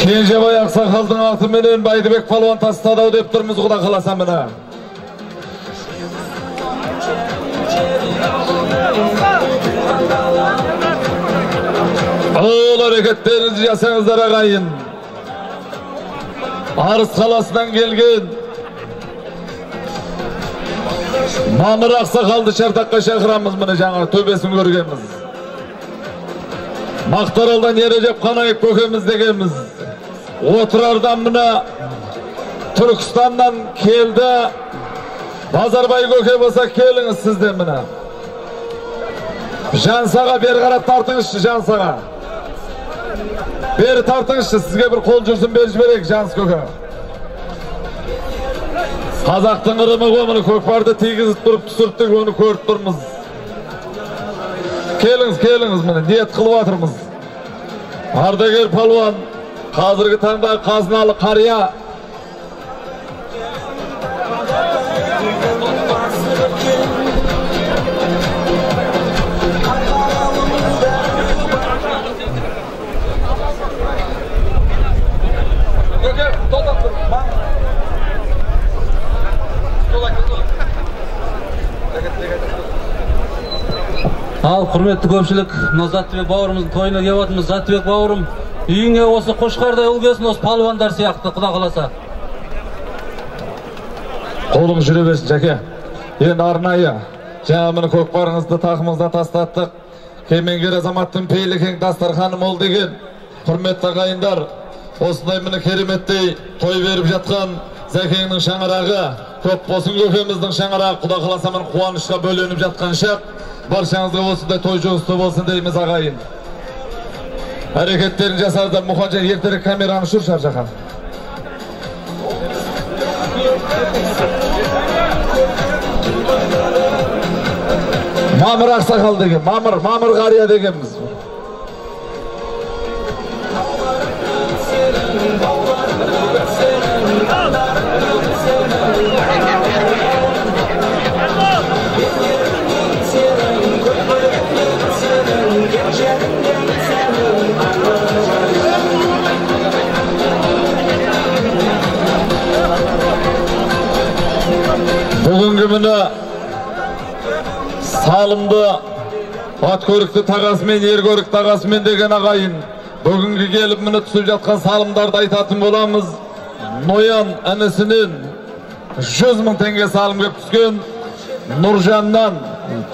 Кенжебай ақсақалдың атыменен Бәйдібек палуан тастады ау деп тұрмыз құда қаласа міне. Ол әрекеттеріңізді жасаңыздар ағайын. Арыс қаласынан келген Мамыр ақсақалды шартаққа шақырамыз, міне жаңа төбесін көргенбіз. Мақтаралдан Ережеп Қанаев көкеміз дегенбіз. Отырардан міне Түркістаннан келді. Базарбай көке болса келіңіз сізден міне. Жансаға бері қарап тартыңызшы, Жансаға. Бері тартыңызшы, сізге бір қол жүрсін беріп жіберейік, Жанс көке. Қазақтың ырымы ғой, міне көкпарды тигізіп тұрып түсірттік, оны көріп тұрмыз. Келіңіз, келіңіз, міне ниет қылып жатырмыз. Ардагер палуан, қазіргі таңда қазыналы қария. Ал құрметті көпшілік, мына Заттыбек бауырымыздың тойына келіп жатырмыз. Заттыбек бауырым, үйіңе осы қошқардай ұл келсін, осы палуандар сияқты, құда қаласа. Қолың жүре берсін, Жәке. Енді арнайы жаңа міне көкпарыңызды тақымыңыздан тастаттық. Кемеңгер азаматтың пейілі кең, дастарханы мол деген құрметті ағайындар, осындай міне кереметтей той беріп жатқан Зәкеңнің шаңырағы, көп болсын көкеміздің шаңырағы, құда қаласа міне қуанышқа бөленіп жатқан шақ. Баршаңызға осындай той жұғысты болсын дейміз ағайын. Әрекеттерін жасаңыздар. Мұханжан, ертерек камераны ұшыр, Шаржахан. Мамыр ақсақал деген, Мамыр қария дегенбіз. Бүгінгі міне салымды ат көрікті тағасымен, ер көрікті тағасымен деген ағайын, бүгінгі келіп міне түсіп жатқан салымдарды айтатын боламыз. Ноян інісінен 100 мың теңге салым келіп түскен, Нұржаннан,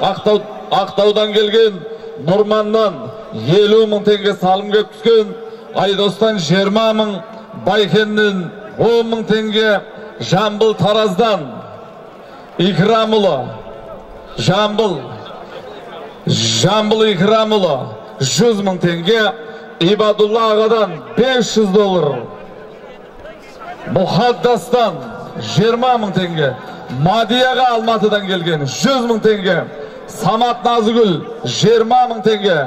Ақтаудан келген Нұрманнан 50 мың теңге салым келіп түскен, Айдостан 20 мың, Байкеннен 10 мың теңге, Жамбыл Тараздан Икрамұлы, Жамбыл Икрамұлы 100 мың теңге, Ибадулла ағадан 500 доллар, Мұхаддастан 20 мың теңге, Мадияға Алматыдан келген 100 мың теңге, Самат Назыгүл 20 мың теңге.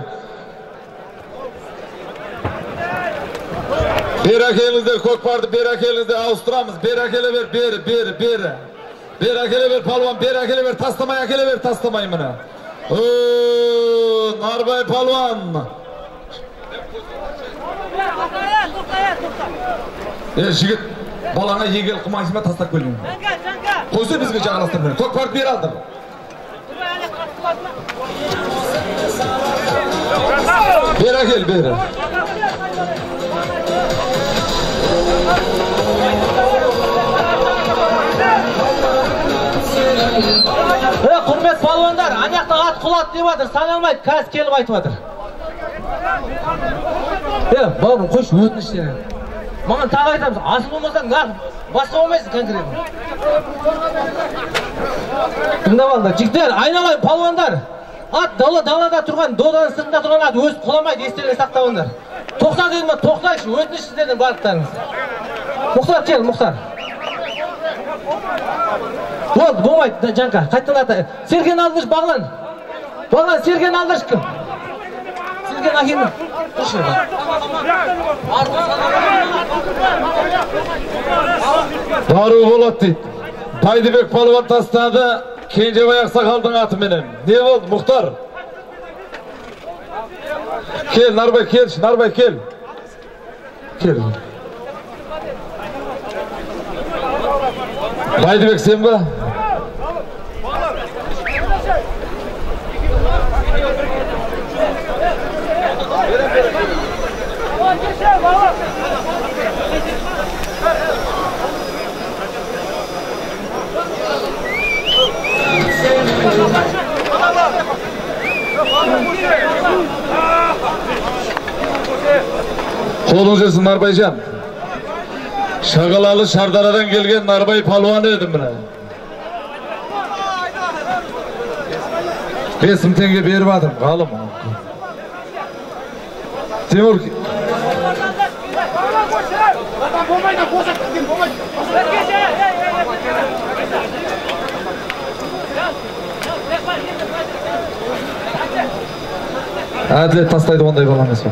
Бері әкеліңіздер, көкпарды бері әкеліңіздер, ауыстырамыз, бері әкеле бер, бері, бері, бері. Бері әкеле бер, палуан, бері әкеле бер, тастамай әкеле бер, тастамай міне. Нарбай палуан. Жігіт, балаңа егел қылмайсың ба, тастап келдің. Қойса бізге жағаластырып бер. Көкпарды бері алдыр. Бері әкел, бері. Құрмет палуандар, ана жақта ат құлады деп жатыр, саналмайды, қазір келіп айтып жатыр. Бауырым, қойшы, өтініш сенен. Маған тағы айтамыз, асыл болмасаң, нақ басқа болмайсың конкретно. Тыңдап алыңдар, жігіттер, айналайын палуандар. Ат далада тұрған, доданың сыртында тұрған ат өзі құламайды, естеріңе сақтап алыңдар. Тоқта дедім ба, тоқтайшы, өтініш сіздерден барлықтарыңыз. Мұхтар, кел, Мұхтар. Болды, болмайды, Жанка, қайттан ата. Серген алдырыш, Бағлан. Бағлан, Серген алдырыш кім? Серген әкелді. Тұршы. Дару болады дейді. Байдыбек палуан тастады, Кенжебай ақсақалдың атыменен. Не болды, Мұхтар? Кел, Нарбай, келші, Нарбай, кел. Кел. Байдыбек сен ба? Қолың жүрсін, Нарбайжан. Шағалалы Шардарадан келген Нарбай палуан еді міне. 5 мың теңге беріп жатырмын, ғалым. Тимур. Әділет тастайды, ондай бала емес ол.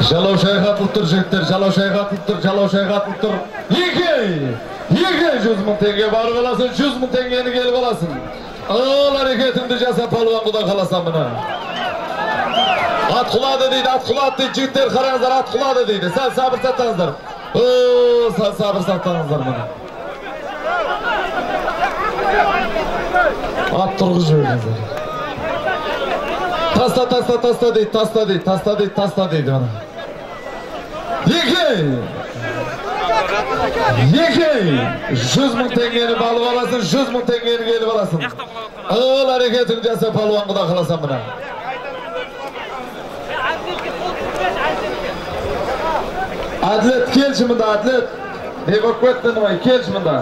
Жалау шайға атылып тұр, жігіттер, жалау шайға атылып тұр, жалау шайға атылып тұр. Екі, 100 мың теңге барып аласың, 100 мың теңгені келіп аласың. Ал әрекетіңді жаса, палуан, құда қаласа міне. Ат құлады дейді, ат құлады дейді, жігіттер, қараңыздар, ат құлады дейді. Сәл сабыр сақтаңыздар. Сәл сабыр сақтаңыздар міне. Ат тұрғызып жіберіңіздер. Таста, таста, таста дейді, таста дейді, таста дейді, таста дейді міне. Екі, 100 мың теңгені алып аласың, 100 мың теңгені келіп аласың. Ал әрекетіңді жаса, палуан, құда қаласа міне. Әділет, келші мында, Әділет. Не болып кетті інім ай, келші мында.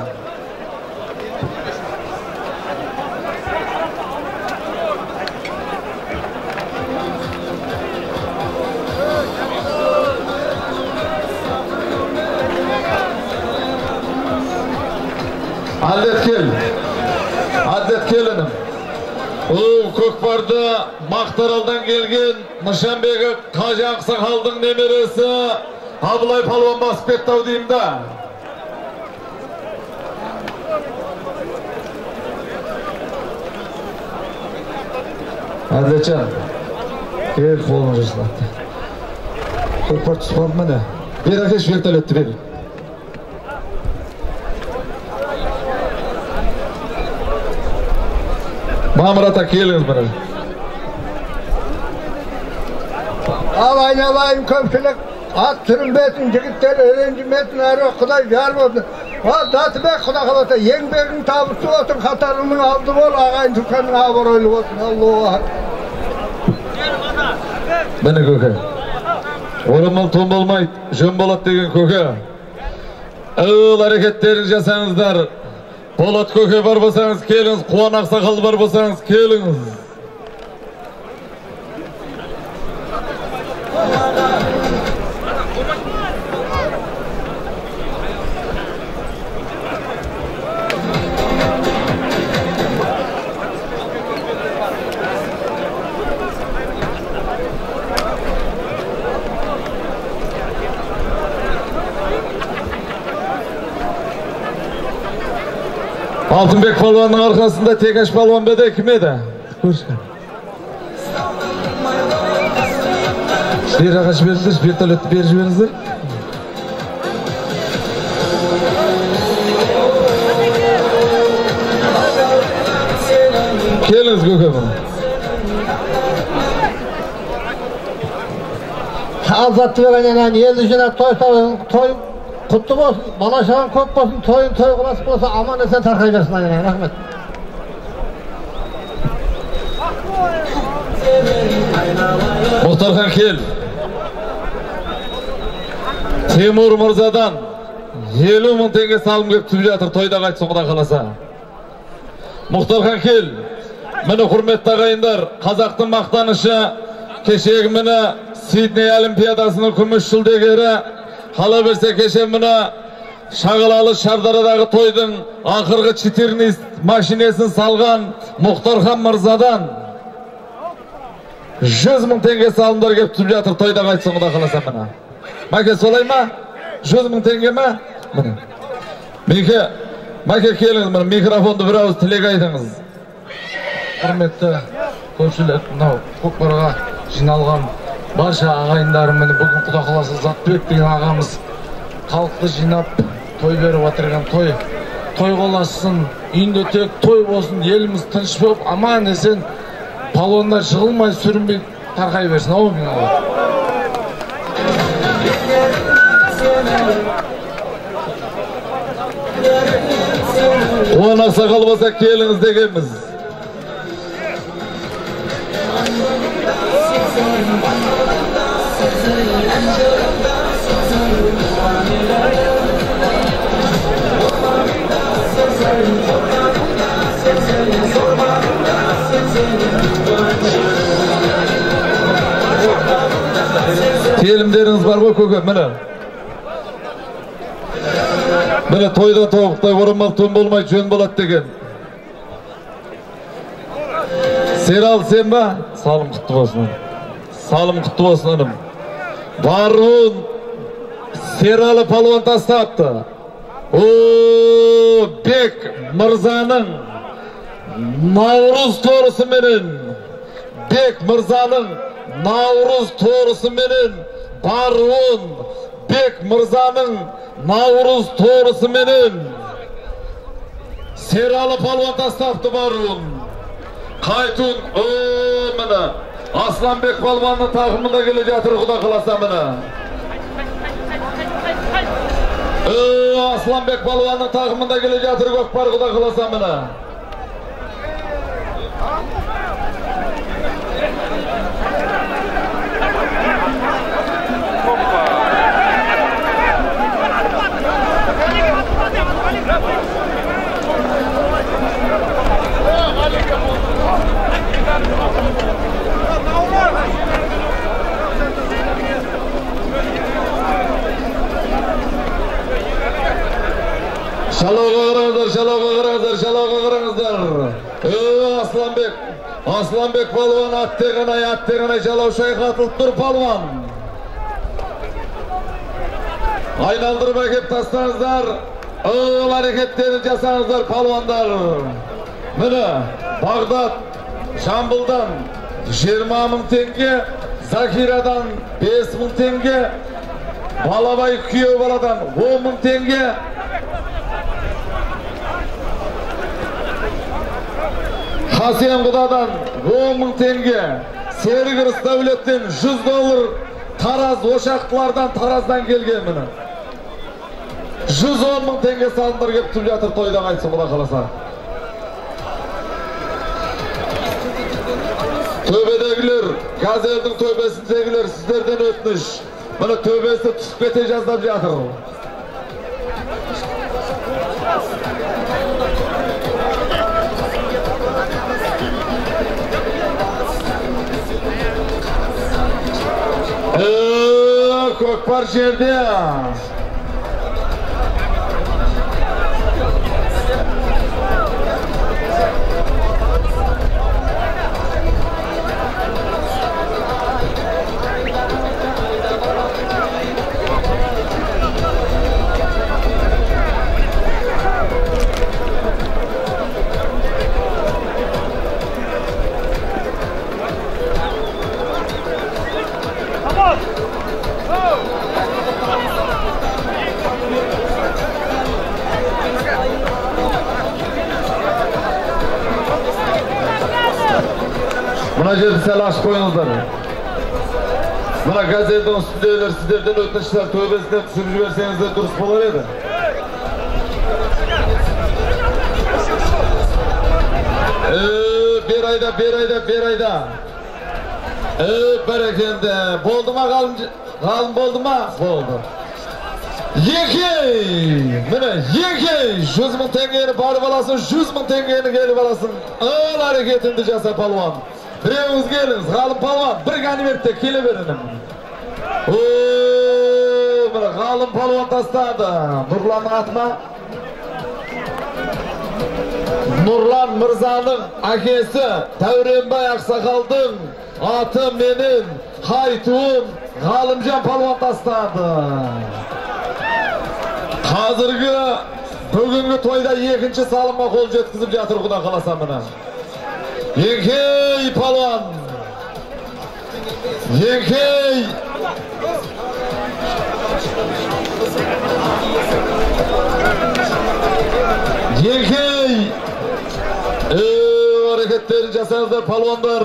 Әділет кел. Әділет кел інім. Ол көкпарды Мақтаралдан келген Нышанбегі Қажы Ақсақалдың немересі Абылай палуан басып кетті ау деймін да. Әділетжан, кел қолың жасылатты. Көкпар түсіп қалды міне. Бер әкеш вертолетті бер. Мамыр ата келіңіз міне. Ал айналайын көпшілік, ат сүрінбесін, жігіттер ренжімесін, әрі Құдай жар болсын. Ал Затыбек Құдай қаласа, еңбегің табысты болсын, қатарыңның алды бол, ағайын туысқанның абыройлы болсын. Аллаху акбар. Міне көке. Орамал тон болмайды, жөн болады деген көке. Ол әрекеттерін жасаңыздар. Болат көке бар болсаңыз келіңіз, Қуан ақсақал бар болсаңыз келіңіз. Алтынбек палуанның арқасында Текаш палуан ба еді, кім еді? Көрші. Бері ағаш беріңіздерші, вертолетті бері жіберіңіздер. Келіңіз көке мына. Ал Заттыбек айналайын, елді жинап той той құтты болсын, бала шағаң көп болсын, тойың той қыласы болса, аман есен тарқай берсін айналайын. Рахмет. Мұхтархан кел. Тимур мырзадан 50 мың теңге салым келіп түсіп жатыр, тойда қайтсын Құдай қаласа. Мұхтархан кел. Міне құрметті ағайындар, қазақтың мақтанышы, кешегі міне Сидней Олимпиадасының күміс жүлдегері, қала берсе кеше міне Шағалалы Шардарадағы тойдың ақырғы четырнадцать машинесін салған Мұхтархан мырзадан 100 мың теңге салымдар келіп түсіп жатыр, тойда қайтсын Құдай қаласа міне. Мәке солай ма? 100 мың теңге ма? Міне. Мәке, Мәке келіңіз, міне микрофонды бір ауыз тілек айтыңыз. Құрметті көпшілік, мынау көкпарға жиналған барша ағайындарым, міне бүгін Құдай қаласа Заттыбек деген ағамыз халықты жинап той беріп отырған той тойға ұлассын, үйінде тек той болсын, еліміз тыныш болып, аман есен палуандар жығылмай, сүрінбей тарқай берсін. Аумин. Қуан ақсақал болса келіңіз дегенбіз. Телімдеріңіз бар ғой көке, міне. Міне тойдан тобықтай орамал тон болмай жөн болады деген. Серал сен ба? Салым құтты болсын. Салым құтты болсын інім. Баруын Сералы палуан тастапты. О, Бек мырзаның Наурыз торысыменен, Бек мырзаның Наурыз торысыменен баруын, Бек мырзаның Наурыз торысыменен Сералы палуан тастапты баруын. Қайтун, о, міне Асланбек палуанның тақымында келе жатыр, Құдай қаласа міне. Асланбек палуанның тақымында келе жатыр, көкпар, Құдай қаласа міне. Жалауға қараңыздар, жалауға қараңыздар, жалауға қараңыздар. Асланбек, Асланбек палуан аттеғанай, аттеғанай, жалау шайқатылып тұр палуан. Айналдырып әкеп тастаңыздар, ыл әрекеттерін жасаңыздар палуандар. Міне, Бағдат Жамбылдан 20 мың теңге, Захирадан 5 мың теңге, Балабай күйеу баладан 10 мың теңге. Хасен құдадан 10 мың теңге, Серік Рысдәулеттен 100 доллар, Тараз ошақтылардан Тараздан келген міне. 110 мың теңге салымдар келіп түсіп жатыр тойдан айтсын құда қаласа. Төбедегілер, газелдің төбесіндегілер, сіздерден өтініш. Міне төбесі түсіп кете жаздап жатыр. Көкпар жерде. Мына жерді сәл ашып қойыңыздар. Мына газелдің үстіндегілер, сіздерден өтініштер, төбесінен түсіріп жіберсеңіздер дұрыс болар еді. Бер айда, бер айда, бер айда. Бәрекелді. Болды ма, ғалым? Ғалым болды ма? Болды. Екі! Міне, екі! 100 мың теңгені барып аласың, 100 мың теңгені келіп аласың. Ыл әрекетіңді жаса палуан. Біреуіңіз келіңіз, ғалым палуан, бір конвертте келе беріңіз. Міне, ғалым палуан тастады. Нұрланның аты ма? Нұрлан мырзаның әкесі Дәуренбай ақсақалдың аты менен қайтуым Ғалымжан палуан тастады. Қазіргі бүгінгі тойда екінші салымға қол жеткізіп жатыр құда қаласа міне. Еңкей палуан. Еңкей. Еңкей. Әрекеттерін жасаңыздар палуандар.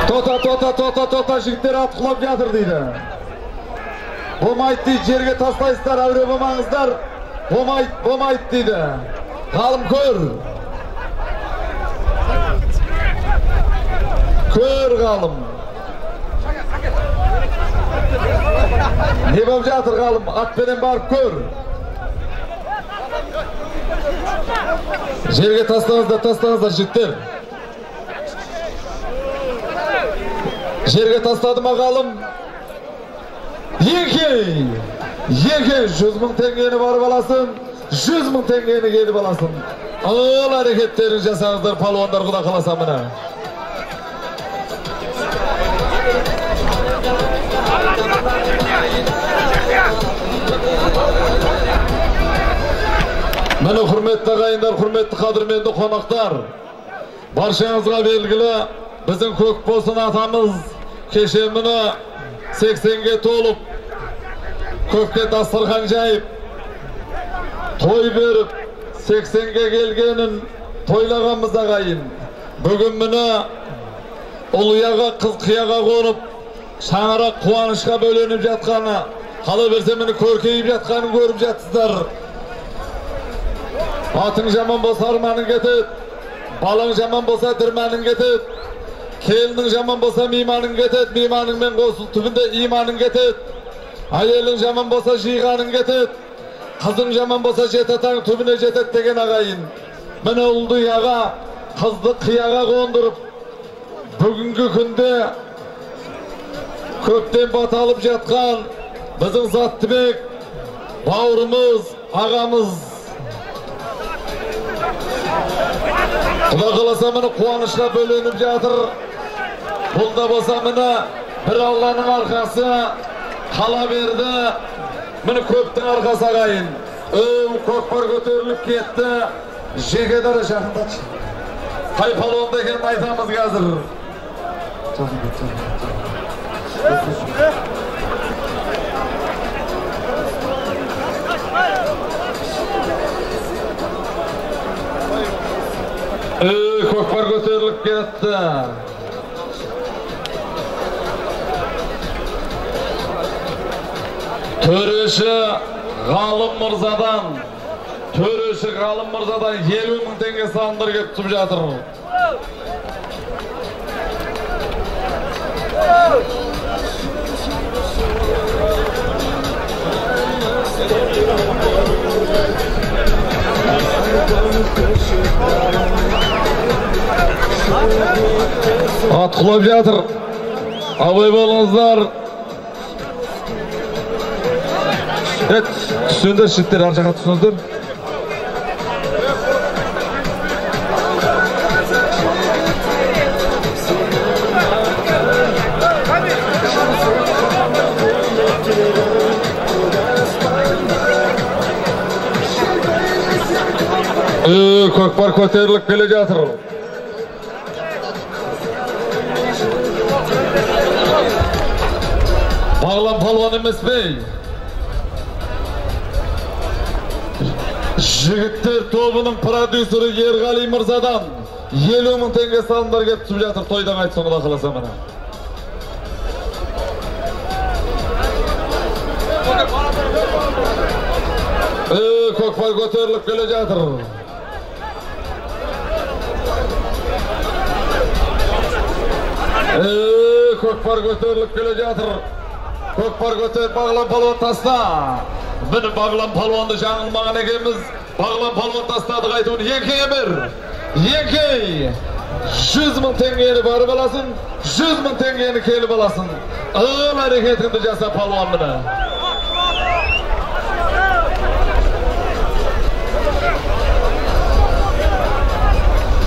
Тота, тота, тота, тота, жігіттер ат құлап жатыр дейді. Болмайды дейді, жерге тастайсыздар, әуре болмаңыздар. Болмайды, болмайды дейді. Ғалым көр. Көр ғалым. Не болып жатыр ғалым, атпенен барып көр. Жерге тастаңыздар, тастаңыздар жігіттер. Жерге тастады ма ғалым? Екі! Екі! 100 мың теңгені барып аласың, 100 мың теңгені келіп аласың. Ал әрекеттерін жасаңыздар, палуандар құда қаласа міне. Міне құрметті ағайындар, құрметті қадірменді қонақтар. Баршаңызға белгілі, біздің Көкбосын атамыз кеше міне 80-ге толып, көкке дастархан жайып, той беріп, 80-ге келгенін тойлағанбыз ағайын. Бүгін міне ұл ұяға, қыз қияға қонып, шаңырақ қуанышқа бөленіп жатқаны, қала берсе міне көркейіп жатқанын көріп жатсыздар. Атың жаман болса арманың кетеді, балаң жаман болса дірмәнің кетеді, келінің жаман болса мейманың кетеді, мейманыңмен қосыл түбінде иманың кетеді, әйелің жаман болса жиғаның кетеді, қызың жаман болса жеті атаң түбіне жетеді деген ағайын. Міне ұлды ұяға, қызды қияға қондырып, Бүгінгі күнде көптен бата алып жатқан біздің Заттыбек бауырымыз, ағамыз. Құда қаласа міне қуанышқа бөленіп жатыр. Бұл да болса міне бір Алланың арқасы қала берді. Міне көптің арқасы ағайын. Көкпар көтеріліп кетті. Жеке дара жақындатшы. Қай палуанды екенін айтамыз қазір. Көкпар көтеріліп кетті. Төреші Ғалым Мырзадан, Төреші Ғалым Мырзадан 50 мың теңге салымдар келіп түсіп жатыр. Ат құлап жатыр. Абай болыңыздар. Түсіңдер, жігіттер, ар жаққа түсіңіздер. Көкпар көтеріліп келе жатыр. Бағлан палуан емес пе? Жігіттер тобының продюсері Ерғали Мырзадан 50 мың теңге салымдар келіп түсіп жатыр. Тойдан айтсын, Құда қаласа міне. Көкпар көтеріліп келе жатыр. Көкпар көтеріліп келе жатыр. Көкпар көтеріп Бағлан палуан таста. Міне Бағлан палуанды жаңылмаған екенбіз. Бағлан палуан тастады қайтуын. Еңкейе бер. Еңкей. 100 мың теңгені барып аласың, 100 мың теңгені келіп аласың. Ыл әрекетіңді жаса палуан міне.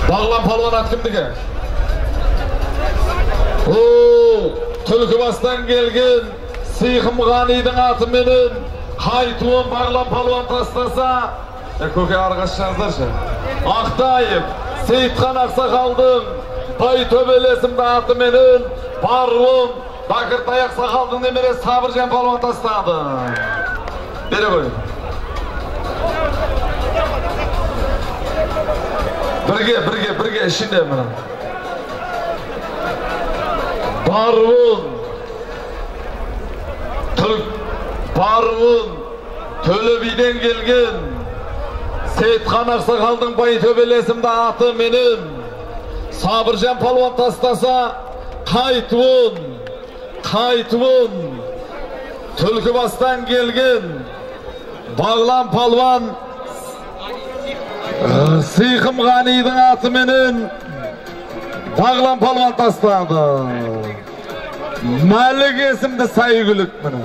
Бағлан палуан ат кімдікі? Түлкібастан келген Сиқым Ғанидің атыменен қайтуын Бағлан палуан тастаса, көке ары қашсаңыздаршы. Ақтаев Сейітхан ақсақалдың Байтөбел есімді атыменен Баруын Бәкіртай ақсақалдың немересі Сабыржан палуан тастады. Бере қой. Бірге, бірге, бірге ішінде міне. Баруын Баруын Төле биден келген Сейітхан ақсақалдың Байтөбел есімді аты менен Сабыржан палуан тастаса, қайтуын, қайтуын Түлкібастан келген Бағлан палуан Сиқым Ғанидің аты менен Бағлан палуан тастады. Мәлік есімді Сайгүлік міне.